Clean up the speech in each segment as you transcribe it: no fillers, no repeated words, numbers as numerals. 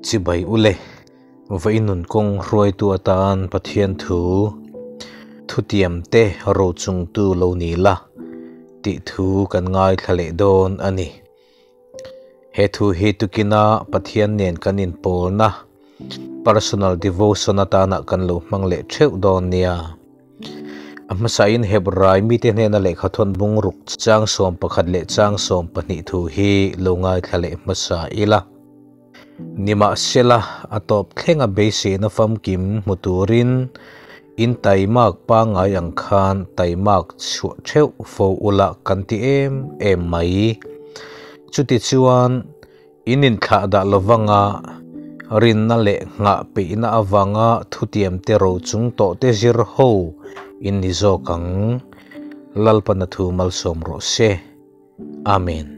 Chibai ule, vawiin nun kawng hruaitu atan Pathian thu thutiam te rochungtu lo ni la tih thu kan ngaithla leh dawn a ni. He thu hi tukina Pathian nen kan inpawlna personal devotion atana kan lo hmang leh theuh dawn nia. A hmasain Hebrai mite hnena lehkha thawn bungruk chang 11 leh chang 12 thu hi lo ngaithla leh hmasa ila. Nimahsela a tawp thlenga beiseina famkim hmu turin in taimak pangngai ang khan taimak chhuah theuh fo ula kan ti em em mai. Chuti chuan in inthlah dah lovanga rinna leh nghah peihna avanga thutiam te ro chung tawh te zir ho in ni zawk ang. Lalpana thu malsawm rawh se. Amen.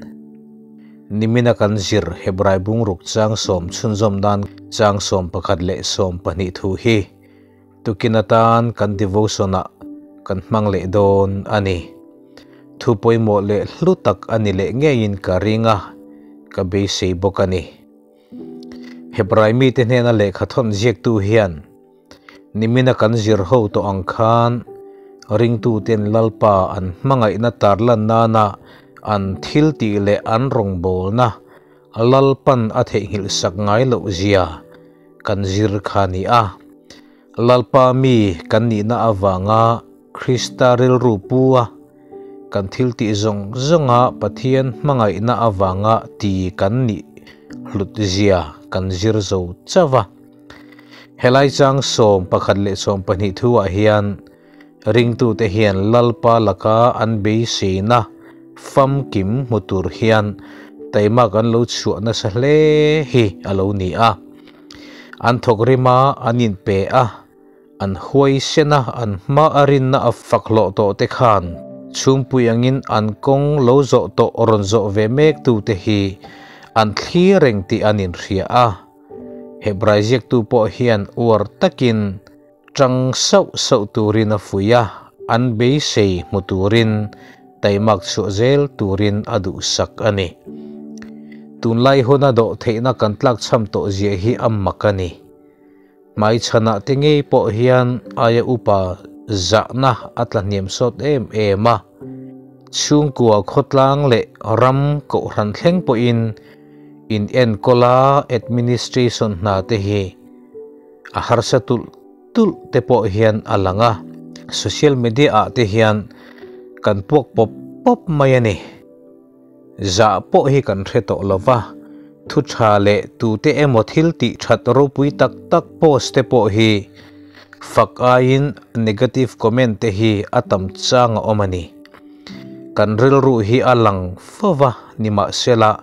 Nimina kan zir Hebrai bungruk chang 10 chhunzawm dan chang 11 leh 12 thu hi tukin atan kan devotion ah kan hmang leh dawn a ni. Thu pawimawh leh hlu tak a ni leh ngeiin ka ring a, ka beisei bawk a ni. Hebrai mite hnena lehkha thawn ziaktu hian nimina kan zir ho tawh ang khan ringtuten Lalpa an hmangaihna tarlan nana an thil tih leh an rawngbawlna Lalpan a theihnghilh sak ngai loh zia kan zir kha ni a. Lalpa mi kan nihna avanga Krista rilru pu a kan thil tih zawng zawnga Pathian hmangaihna avanga ti kan nih hlut zia kan zir zo chauh a. Helai chang 11 leh 12 thu ah hian ringtute hian Lalpa laka an beiseina famkim hmu tur hian taimak an lo chhuah nasa hle hi a lo ni a. An thawk rima an inpe a, an huaisena an hma a rinna a fak hlawh tawh te khan chhumpui angin an kawng lo zawh tawh rawn zawh ve mek tu te hi an thlir reng tih an inhria a. Hebrai ziaktu pawh hian uar takin tang sauh sauh turin a fuih a, an beisei hmu turin taimak chhuah zel turin a duhsak a ni. Tunlai huna dawh theihna kan tlak cham tawh zia hi a mak a ni. Hmaichhanah te ngei pawh hian aia upa zahna a tla hniam sawt em em a. Chhungkua khawtlang leh ram kohhran thleng pawhin in enkawla administration hna te hi a harsa tulh tulh te pawh hian a lang a. Social media ah te hian kan puak pawp pawp mai a ni. Zah pawh hi kan hre tawh lova, thu tha leh tute emaw thil tih that ropui tak tak post te pawh hi fak aiin negative comment te hi a tam chang a awm a ni. Kan rilru hi a lang fova nimahsela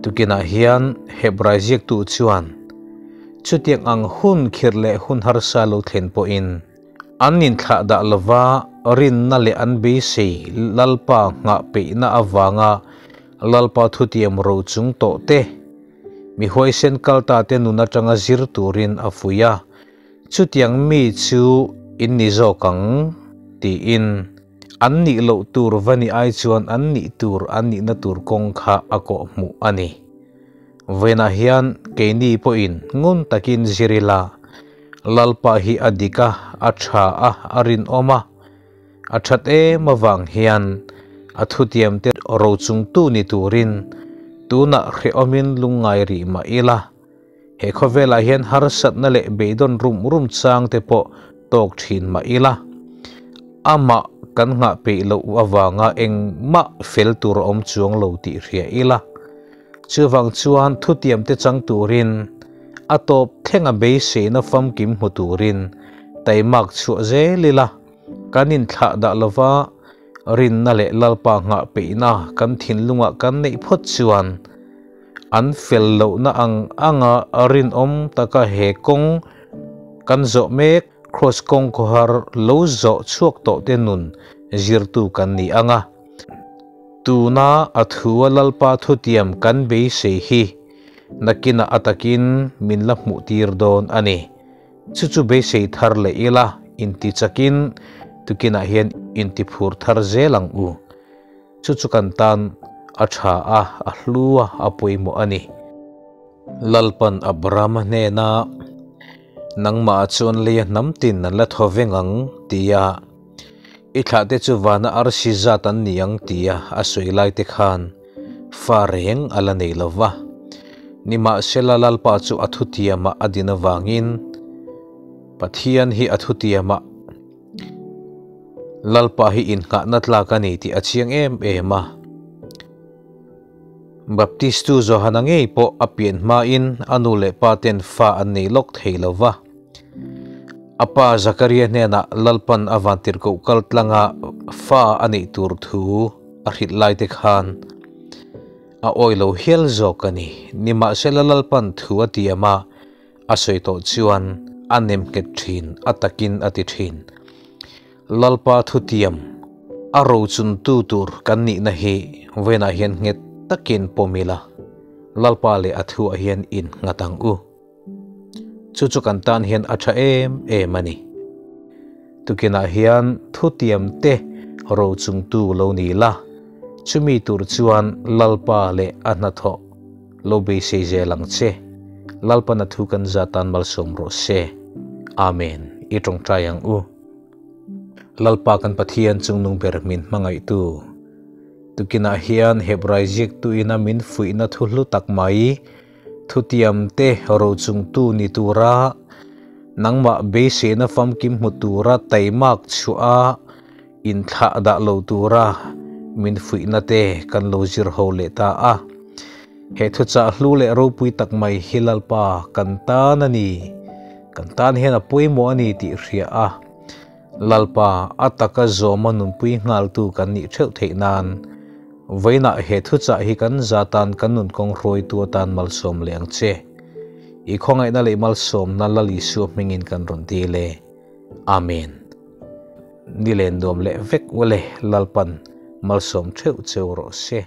tukinah hian Hebrai ziaktu chuan chutiang ang hun khirh leh hun harsa lo thlen pawhin an inthlah dah lova rinna leh an beisei Lalpa nghah peihna avanga Lalpa thutiam ro chung tawh te mi huaisen kalta te nun atanga zir turin a fuih a. Chutiang mi chu in ni zawk ang tiin an nih loh tur va ni ai chuan an nih tur an nihna tur kawng kha a kawh hmuh a ni. Vawiinah hian keini pawhin ngun takin zir ila, Lalpa hi a dik a, a tha a, a rinawm a, a that em avang hian a thutiam te rochungtu ni turin tunah hrehawmin lungngai rih mah ila, he khawvelah hian harsatna leh beidawn rum rum chang te pawh tawk thin mah ila, amah kan nghah peih loh avanga engmah fel tur a awm chuang lo tih hria ila. Chuvang chuan thutiam te chang turin a tawp thlenga beiseina famkim hmu turin taimak chhuah zel ila, kan inthlah dah lova rinna leh Lalpa nghah peihna kan thinlungah kan neih phawt chuan an fel lohna ang anga rinawm taka he kawng kan zawh mek cross kawng khawhar lo zawh chhuak tawh te nun zirtu kan ni anga. Tuna a thua Lalpa thutiam kan beisei hi nakina atakin min la hmuh tir dawn a ni. Chu chu beisei thar leh ila inti chakin tukinah hian inti phur thar zel ang u. Chu chu kan tan a tha a, a hlu a, a pawimawh a ni. Lalpan Abrahama hnena, Nangmah chuan leia hnam tin an la thaw veng ang, tia I thlahte chu vana arsi zat an ni ang tia a sawi lai te khan fa reng a la nei lo va. Nimahsela Lalpa chu a thutiamah a din avangin Pathian hi a thutiamah Lalpa hi innghahna tlak a ni tih a chiang em em a. Baptistu Johana ngei pawh a pian hmain a nu leh pa ten fa an nei lawk thei lo va. A pa Zakaria hnenah Lalpan a vantirhkoh kal tlanga fa a neih tur thu a hrilh lai te khan a awi lo hial zawk a ni. Nimahsela Lalpan thu a tiam a, a sawi tawh chuan a nem nghet thin, a takin a ti thin. Lalpa thutiam a rochuntu tur kan nihna hi vawiinah hian nghet takin pawm ila, Lalpa leh a thuah hian innghat ang u. Chu chu kan tan hian a tha em em a ni. Tukinah hian thutiam te rochungtu lo ni la, chumi tur chuan Lalpa leh a hnathawh lo beisei zel ang che. Lalpan a thu kan za tan malsawm rawh se. Amen. I tawngtai ang u. Lalpa kan Pathian chungnung ber min hmangaihtu. Tukinah hian Hebrai ziaktuina min fuihna thu hlu tak mai, thutiamte rochungtu ni tura nangmah beiseina famkim hmu tura taimak chhuah a inthlah dah lo tura min fuihna te kan lo zir ho leh ta a. He thuchah hlu leh ropui tak mai hi Lalpa kan tan a ni, kan tan hian a pawimawh a ni tih hria a, Lalpa a taka zawma nunpui nghaltu kan nih theuh theih nan vawiinah he thuchah hi kan za tan kan nun kawng hruaitu atan malsawm leh ang che. I khawngaihna leh malsawmna Lal Isua hmingin kan rawn dil e. Amen. Ni len nuam leh vek ule Lalpan malsawm theuh cheu rawh se.